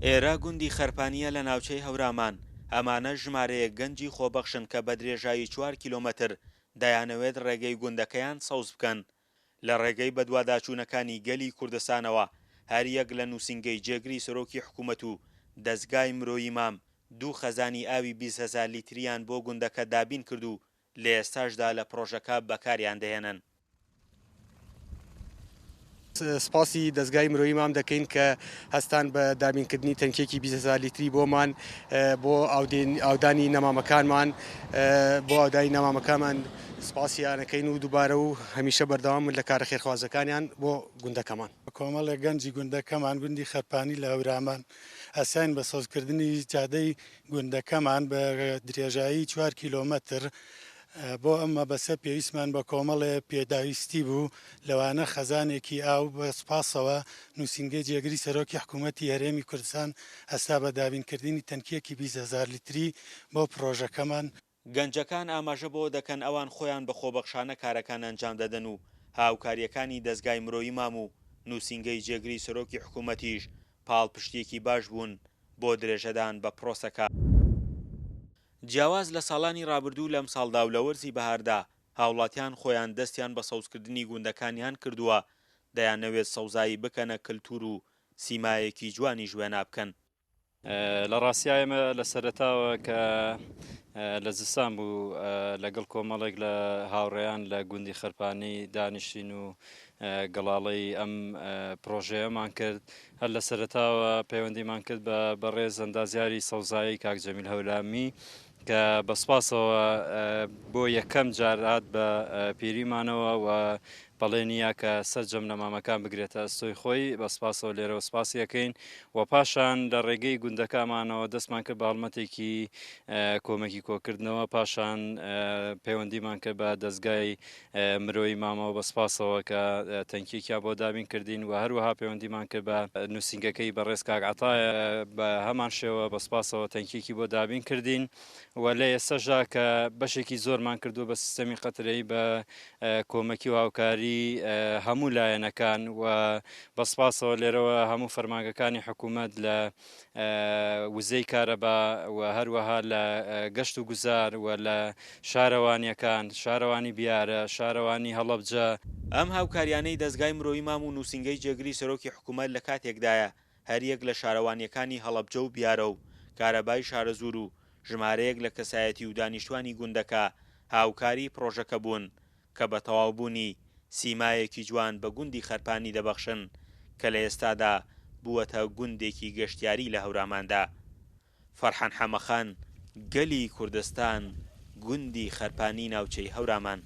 ئێرە گوندی خەرپانییە لە ناوچەی هەورامان، ئەمانە ژمارەیەک گەنجی خۆبەخشن کە بە درێژایی چوار کیلۆمەتر دەیانەوێت ڕێگەی گوندەکەیان سەوز بکەن. لە ڕێگەی بەدواداچوونەکانی گەلی کوردستانەوە هەریەک لە نووسینگەی جێگری سەرۆکی حکوومەت و دەزگای مرۆیی مام دوو خەزانی ئاوی 20 هەزار لیتریان بۆ گوندەکە دابین کرد و لە ئێستاشدا لە پڕۆژەکە بەکاریان دەهێنن. سپاسی دەزگای مرۆیی مام دەکەین کە هەستان بە دابینکردنی تەنکیەکی 20 هەزار لیتری بۆمان بۆ ئاودانی نەمامەکانمان بۆ ئاودانی نەمامەکانمان سپاسیانەکەین و دووبارە و هەمیشە بەردەوامن لە کارە خێرخوازەکانیان بۆ گوندەکەمان. کۆمەڵێک گەنجی گوندەکەمان گوندی خەرپانی لە هەورامان هەستاین بە سەوزکردنی جادەی گوندەکەمان بە درێژایی 4 کیلۆمەتر. بۆ ئەم مەبەستە پێویستمان بە کۆمەڵێ پێداویستی بوو، لەوانە خەزانێکی ئاو، بە سوپاسەوە نووسینگەی جێگری سەرۆکی حکوومەتی هەرێمی کوردستان هەستا بە دابینکردنی تەنکییەکی 20 هەزار لیتری بۆ پڕۆژەکەمان. گەنجەکان ئاماژە بەوە دەکەن ئەوان خۆیان بە خۆبەخشانە کارەکان ئەنجام دەدەن و هاوکارییەکانی دەزگای مرۆیی مام و نووسینگەی جێگری سەرۆکی حکوومەتیش پاڵپشتییەکی باش بوون بۆ درێژەدان بە پرۆسەکە. جیاواز لە ساڵانی رابردوو لەمساڵدا و لە وەرزی بەهاردا هاوڵاتیان خۆیان دەستیان بە سەوزکردنی گوندەکانیان کردووە، دەیانەوێت سەوزایی بکەنە کلتور و سیمایەکی جوانیش وێنا بکەن. لە ڕاستیا ئێمە لە سەرەتاوە کە لە زستان بوو لەگەڵ کۆمەڵێک لە هاوڕێیان لە گوندی خەرپانی دانیشتین و گەڵاڵەی ئەم پرۆژەیەمان کرد هەر لە سەرەتاوە پەیوەندیمان کرد بە بەڕێز ئەندازیاری سەوزایی کاک جەمیل هەورامی کە بە سوپاسەوە بۆ یەکەم جار هات بە پیریمانەوە و بەڵێنیە کە سەرجەم نەمامەکان بگرێتە ئەستۆی خۆی، بە سپاسەوە لێرەوە سپاسی ئەکەین و پاشان لە ڕێگەی گوندەکەمانەوە دەستمان کرد بە هەڵمەتێکی کۆمەکی کۆکردنەوە، پاشان پەیوەندیمان کرد بە دەزگای مرۆیی مامەوە بە سپاسەوە کە تەنکیەکیان بۆ دابین کردین و هەروەها پەیوەندیمان کرد بە نووسینگەکەی بەڕێز کاک عەتایە بە هەمان شێوە بە سپاسەوە تەنکیەکی بۆ دابین کردین و لە ئێستاشدا کە بەشێکی زۆرمان کردووە بە سیستەمی قەترەیی بە کۆمەکی و هاوکاری هەموو لایەنەکان و بە سپاسەوە لێرەوە هەموو فەرمانگەکانی حکوومەت لە وزەی کارەبا و هەروەها لە گەشت و گوزار و لە شارەوانیەکان، شارەوانی بیارە، شارەوانی هەڵەبجە. ئەم هاوکاریانەی دەزگای مرۆیی مام و نووسینگەی جێگری سەرۆکی حکوومەت لە کاتێکدایە هەریەک لە شارەوانییەکانی هەڵەبجە و بیارە و کارەبای شارەزوور و ژمارەیەک لە کەسایەتی و دانیشتوانی گوندەکە هاوکاری پڕۆژەکە بوون کە بە تەواوبوونی سیمایەکی جوان بە گوندی خەرپانی دەبەخشن کە لە ئێستادا بووەتە گوندێکی گەشتیاری لە هەوراماندا. فەرحان حەمەخان، گەلی کوردستان، گوندی خەرپانی ناوچەی هەورامان.